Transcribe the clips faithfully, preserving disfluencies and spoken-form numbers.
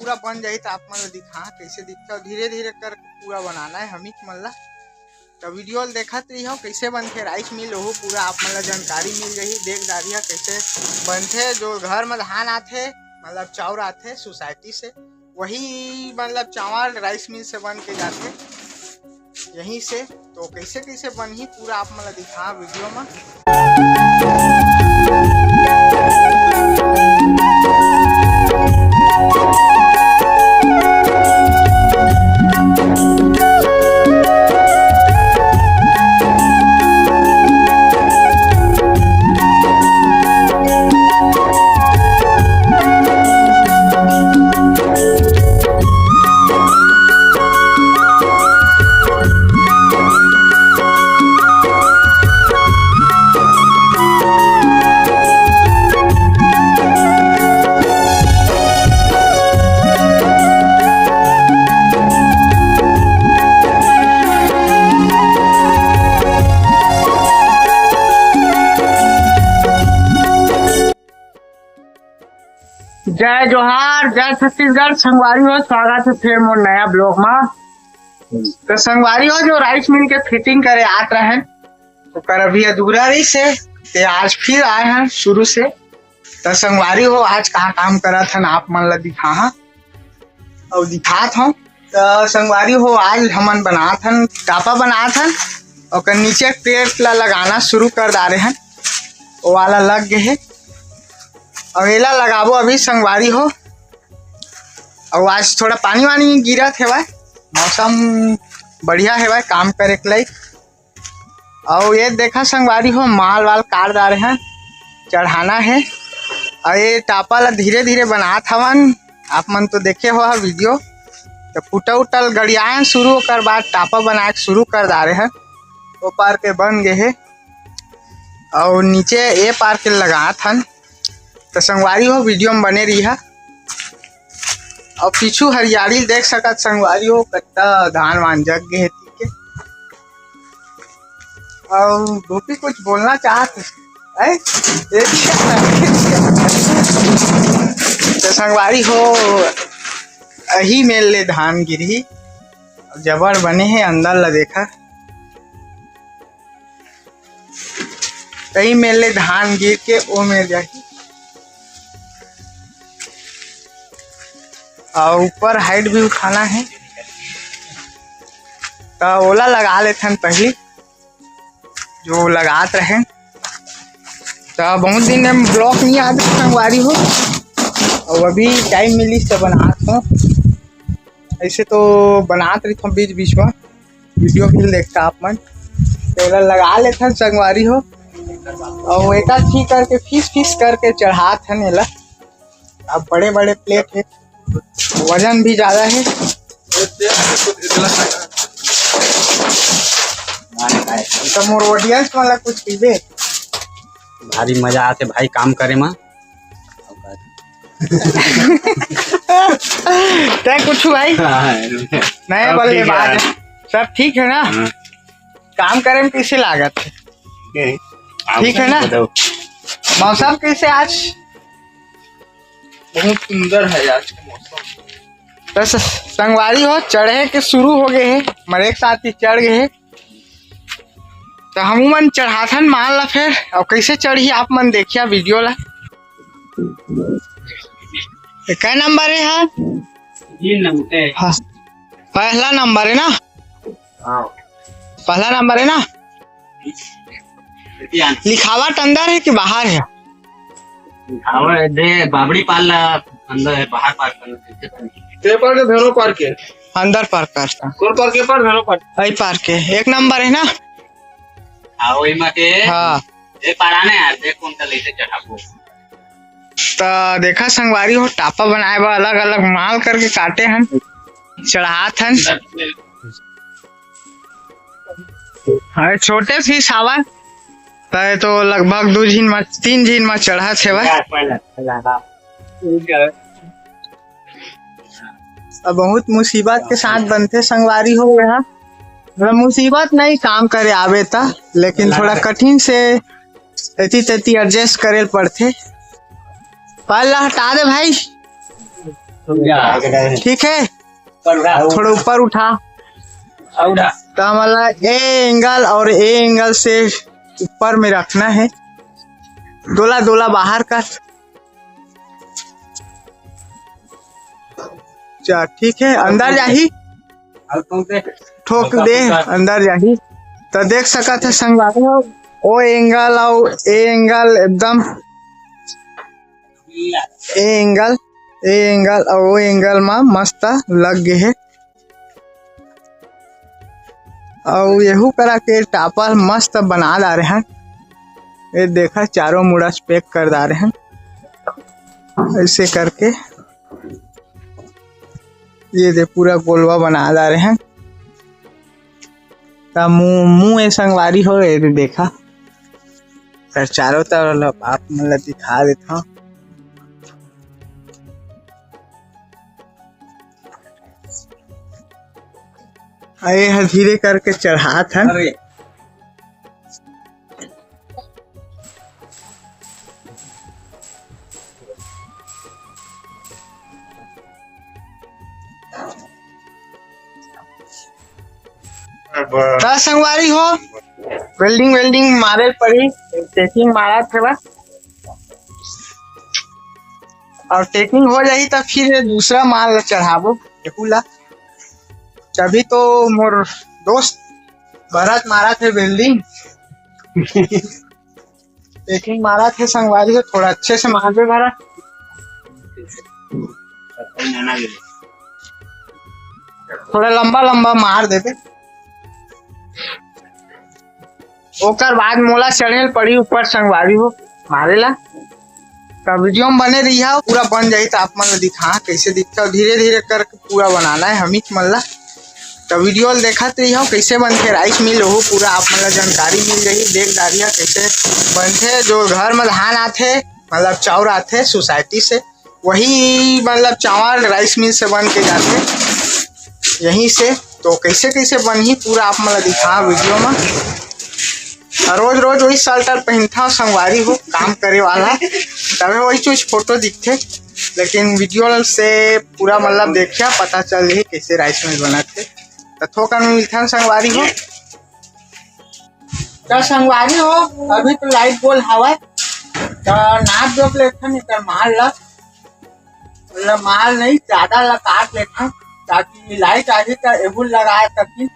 पूरा बन जाही त आप मन ला दिखा कैसे दिखथे। धीरे धीरे कर पूरा बनाना है हमीच मन ला। तो वीडियो ल देखत रहिहो, कैसे बनथे राइस मिल, ओहू पूरा आप मन ला जानकारी मिल जाही। देख डारिहा कैसे बनथे। जो घर में धान आथे, मतलब चाउर आथे सोसाइटी से, वही मतलब चावल राइस मिल से बन के जाथे यहीं से। तो कैसे कैसे बनही पूरा आप मन ला दिखा वीडियो में। जय जोहार, जय छत्तीसगढ़। संगवारी हो, स्वागत है फिर मोर नया ब्लॉग में। तो संगवारी हो, जो राइस मिल के फिटिंग करे आत रहन, ओकर अभी अधूरा रहिस हे, ते आज फिर आए हैं शुरू से। तो संगवारी हो, आज कहाँ काम करत हन, आप मन ला दिखाहा अउ दिखात हूँ। तो संगवारी हो, आज हमन बनात हन, टापा बनात हन, ओकर नीचे प्लेट ला लगाना शुरू कर डारे हन, वो वाला लग गए हे। अउ एला लगाबो अभी संगवारी हो। अउ आज थोड़ा पानी वानी गिरत हेवय, मौसम बढ़िया हेवय काम करे के लायक। अउ ये देखा संगवारी हो, माल वाल काट डारे हैं, चढ़ाना है। अउ ये टापा ला धीरे धीरे बनात हवन, आप मन तो देखे हो वीडियो। तो कुटा उटा ल गड़ियाए शुरू, ओकर बाद टापा बनाए के शुरू कर डारे हैं। ओ पार के बन गए हे, अउ नीचे ए पार के लगात हन। तो संगवारी हो, वीडियो में बने रहिहा। अउ पीछू हरियाली देख सकत संगवारी हो, कत्ता धान वान जग गए हे, ठीक है। अउ गोपी कुछ बोलना चाहत है? ए, तो संगवारी हो, अही मेर ले धान गिरही, जबर बने हे, अंदर ला देखा। तही मेर ले धान गिर के ओ मेर जाही। अउ ऊपर हाइट भी उठाना है, त ओला लगा लेथन पहली, जो लगात रहे। त बहुत दिन में ब्लॉग नहीं आते संगवारी हो, अउ अभी टाइम मिलिस त बनात हो। ऐसे तो बनात रहिथों बीच बीच में, वीडियो भी देखता आप मन। तेला लगा लेथन संगवारी हो, अउ एकर ठीक करके फीस फीस करके चढ़ात हन एला। अब बड़े बड़े प्लेट है, वजन भी ज्यादा है। तो मोर ऑडियंस वाला कुछ कहिबे? भारी मजा आथे भाई काम करे मा। तै कुछ भाई? हाँ, नहीं सब बोल ले ठीक है बात यार। है। सब ठीक है ना? हाँ। काम करे में कैसे लागत है? ठीक है ना? बताओ। मौसम कैसे आज? बहुत सुंदर है आज का मौसम। तो स-, संगवारी हो, चढ़े के शुरू हो गए हैं, मरे के साथ ही चढ़ गए हैं। तो हमू मन चढ़ाथन माल ला फेर, अउ कैसे चढ़ही आप मन देखिया वीडियो ला। ये कै नंबर है? हाँ, तीन नंबर है। हाँ, पहला नंबर है ना? हाँ। पहला नंबर है ना? लिखावट अंदर है कि बाहर है? लिखावट दे, बाबड़ी पार ला अंदर है, बाहर पार करना है। पेपर के भेरो पार के। अंदर पार करता। कौन पार के पार, भेरो पार? यही पार के। एक नंबर है ना? हाँ, वही मा के। हाँ। ए पार आने यार, देख कौन सा लेके चढ़ाबो। त देखा संगवारी हो, टापा बनाए बर अलग-अलग माल करके काटे हन, चढ़ात हन। हाँ, छोटे फीस आवा, त तो लगभग दू झिन म, तीन झिन म चढ़त हेवय। अब बहुत मुसीबत के साथ बनथे संगवारी हो, यहाँ मतलब मुसीबत नहीं, काम करे आवे त, लेकिन थोड़ा कठिन से एती तेती एडजस्ट करे ल पड़थे। पाल ला हटा दे भाई। ठीक है, थोड़ा ऊपर उठा। तो हमला ए एंगल और ए एंगल से ऊपर में रखना है, दोला दोला बाहर कर। अच्छा, ठीक है, अंदर जाही। ठोक दे, अंदर जाही। तो देख सकत है संगवारी हो, ओ एंगल और ए एंगल एकदम, ए एंगल, ए एंगल और ओ एंगल मा मस्त लग गे है। अउ यहू करा के टापा मस्त बना डारे हन। ये देखा, चारों मुड़ा से पैक कर डारे हन ऐसे करके। ये दे पूरा गोलवा बना डारे हन। ता मुंह, मुंह ए संगवारी हो, ये दे देखा। तर चारों तरफ आप मन ला दिखा देता हूँ। अरे ह धीरे करके चढ़ात हन। अरे। त संगवारी हो, welding, welding मारे पड़ी, taking मारा थोड़ा, और taking हो जाही त फिर दूसरा माल ला चढ़ाबो, एकू ला। तभी तो मोर दोस्त भरत मारा थे welding। Taking मारा थे संगवारी हो, थोड़ा अच्छे से मार दे भरत, थोड़ा लंबा लंबा मार देबे। ओकर बाद मोला चढ़े ल पड़ी ऊपर संगवारी हो मारे ला। त video में बने रहिहा, पूरा बन जाही त आप मन ला दिखा कैसे दिखता। धीरे धीरे करके पूरा बनाना है हमीच मन ला। त video ल देखत रहिहा कैसे बनथे rice mill, ओहू पूरा आप मन ला जानकारी मिल जाही। देख डारिहा कैसे बनथे, जो घर में धान आथे, मतलब चाउर आथे society से, वही मतलब चावल rice mill से बन के जाथे यहीं से। तो कैसे कैसे बनही पूरा आप मन ला दिखा video में। और रोज रोज वही sweater पहनता हूँ संगवारी हो, काम करे वाला, तबे वही चीज photo दिखथे। लेकिन video से पूरा मतलब देखिया पता चल जाही कैसे rice mill बनत हे। त थोकन मिलथन संगवारी हो। त संगवारी हो, अभी तो light गोल हवय, त नाप जोख लेथन एकर माल ला। मतलब माल नहीं, ज्यादा ला काट लेथन, ताकि light आही त एहू लगा सकी।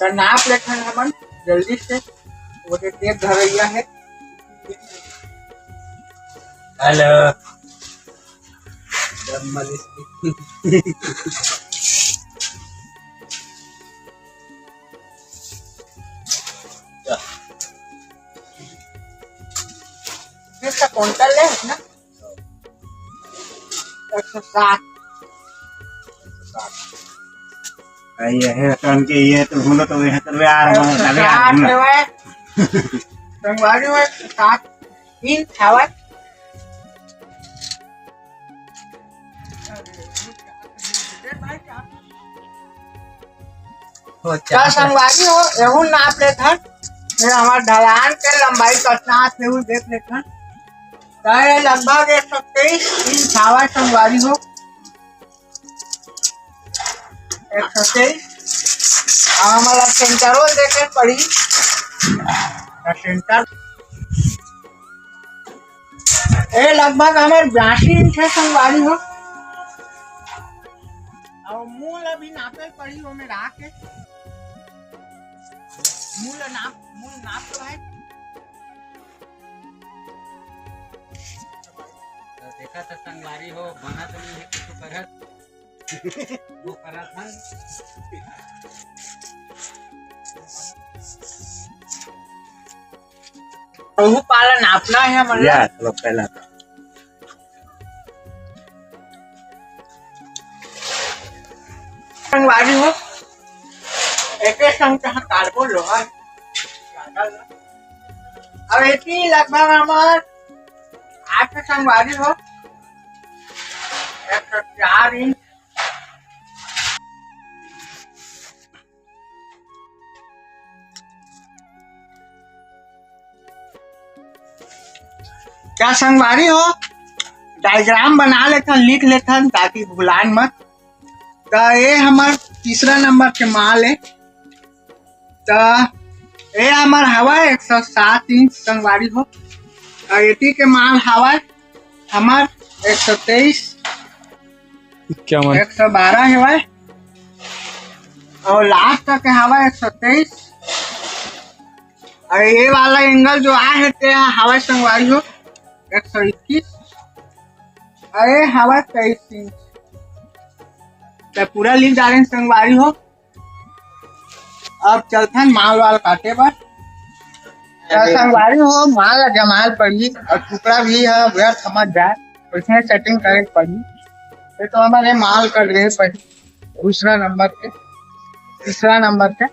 त नाप लेथन हमन जल्दी से, वो दे tape धरैया है। Hello। इसका कुंटल ले ना, एक सौ साठ। ये है, तो उनके ये तो बोलो तो वह करवे आ रहा हूँ, एक सौ साठ तभी आ रहा हूँ। संगवारी में एक सौ साठ इंच हवा। तो संगवारी हो, एहू नाप लेथन। ये हमार ढलान के लंबाई कतना आथे, एहू देख लेथन। तो ये लगभग एक सौ तेईस इंच हवा संगवारी हो। एक सौ तेईस। अब हमारा सेंटरो देखे पड़ी। सेंटर ए लगभग हमर बयासी इंच है संगवारी हो। और मूल अभी नापे पड़ी, वो में रहा के मूल नाप, मूल नाप तो है। तो देखा था संगवारी हो, बना तो नहीं है कुछ करत। वो करत हन। ओहू पाला नापना है हमन ला। या, चलो पहला तो। संगवारी हो, एके संग तहाँ काटबो लोहा। अब एती लगभग हमर आठ ठो संगवारी हो, एक सौ चार इंच। क्या संगवारी हो, डायग्राम बना लेथन, लिख लेथन, ताकि भुलान मत। त ये हमर तीसरा नंबर के माल है। त ये हमर हवा एक सौ सात इंच संगवारी हो। त एती के माल हवा हमर एक सौ तेईस, इक्यावन। एक सौ बारह हवय। और लास्ट तक हवा एक सौ तेईस। और ये वाला एंगल जो आय हे, ते हवा संगवारी हो एक सौ इक्कीस। और ये हवा तेईस इंच। त पूरा लिख डारेन संगवारी हो। अब चलथन माल वाल काटे बर। त संगवारी हो, माल ला जमाल पड़ही और टुकड़ा भी ह व्यर्थ मत जाए, उसमें सेटिंग करे पड़ही। ये तो हमारे माल कट गए पहले, दूसरा नंबर के, तीसरा नंबर के।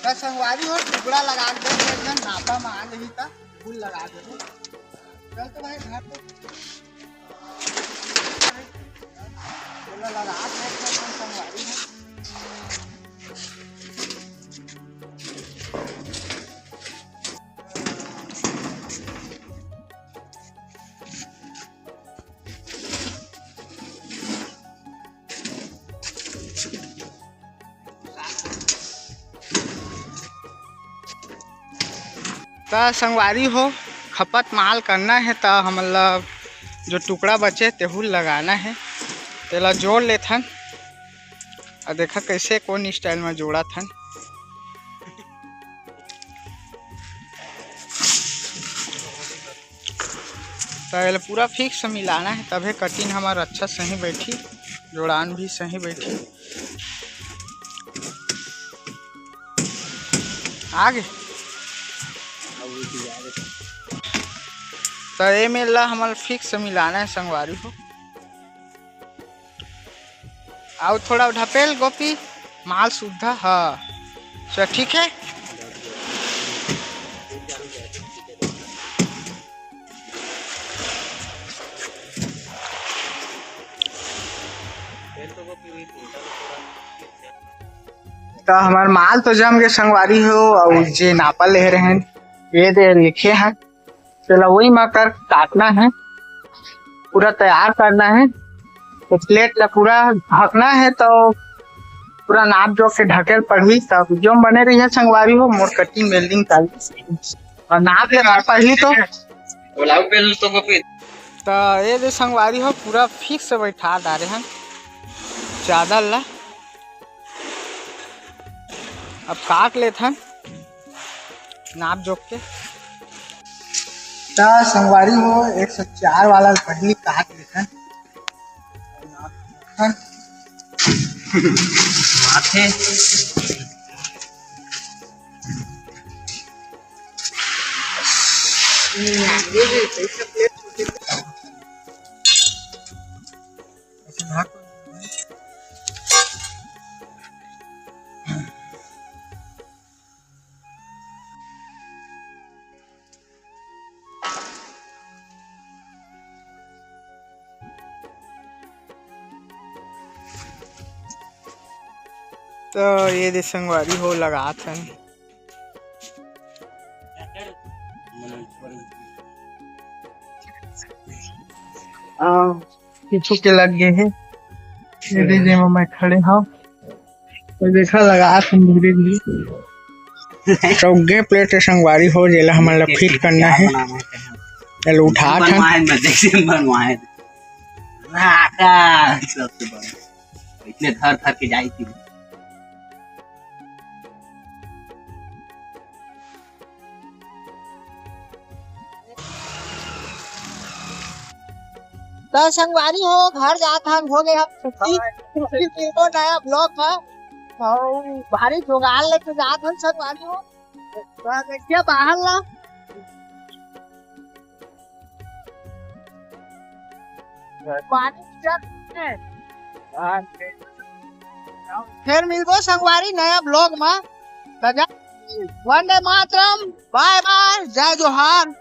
त संगवारी हो, टुकड़ा लगा के दे, एक झन नापा म आ जही त फूल लगा देबो। चल तो भाई, घर तो बोला लगा के दे, संगवारी हो। त संगवारी हो, खपत माल करना हे, त हमन ला जो टुकड़ा बचे, तेहू ल लगाना हे। तेला जोड़ लेथन, अउ देखा कइसे कोन स्टाइल म जोड़त हन। त एला पूरा फिक्स मिलाना हे, तभे कटिंग हमर अच्छा सही बैठी, जोड़ान भी सही बैठी। आगे त ए मेर ला हमन फिक्स मिलाना हे संगवारी हो। अउ थोड़ा ढपेल गोपी, माल सुद्धा ह। चल, ठीक है। त हमर माल तो जम के संगवारी हो, अउ जे नापा ले रहेन, ये दे लिखे हैं। तेला वही म कर काटना है, पूरा तैयार करना है। तो प्लेट ला पूरा ढकना है, तो पूरा नाप जोख के ढकेल पड़ही। तब जो बने रहिए संगवारी हो, मोर कटिंग वेल्डिंग चालू और नाप ले पहली तो बोलाओ पहले तो फिर। त ये दे संगवारी हो, पूरा फिक्स बैठा डारे हन चादर ला। अब काट लेथन नाप जोख के। त संगवारी हो, एक सौ चार वाला पहली काट लेथन। माथे। तो ये दे संगवारी हो लगात हन। आ, पीछू के लग गए हे। ये दे जेमा मैं खड़े हव। तो देखा लगात हन धीरे धीरे। चौगे प्लेट के संगवारी हो, जेला हमन ला फिट करना है। चल उठात हन। बनवाए न, जैसे बनवाए। राका, सबसे बड़ा। इतने धर धर के जाई थी। त संगवारी हो, घर जात हन, हो गए हम छुट्टी। फिर मिलबो नया ब्लॉग में। अउ भारी जुगाड़ लेके जात हन संगवारी हो। त देखिए बाहर ला। पानी चल। फिर मिलबो संगवारी नया ब्लॉग में। त जा-, वंदे मातरम, बाय बाय, जय जोहार।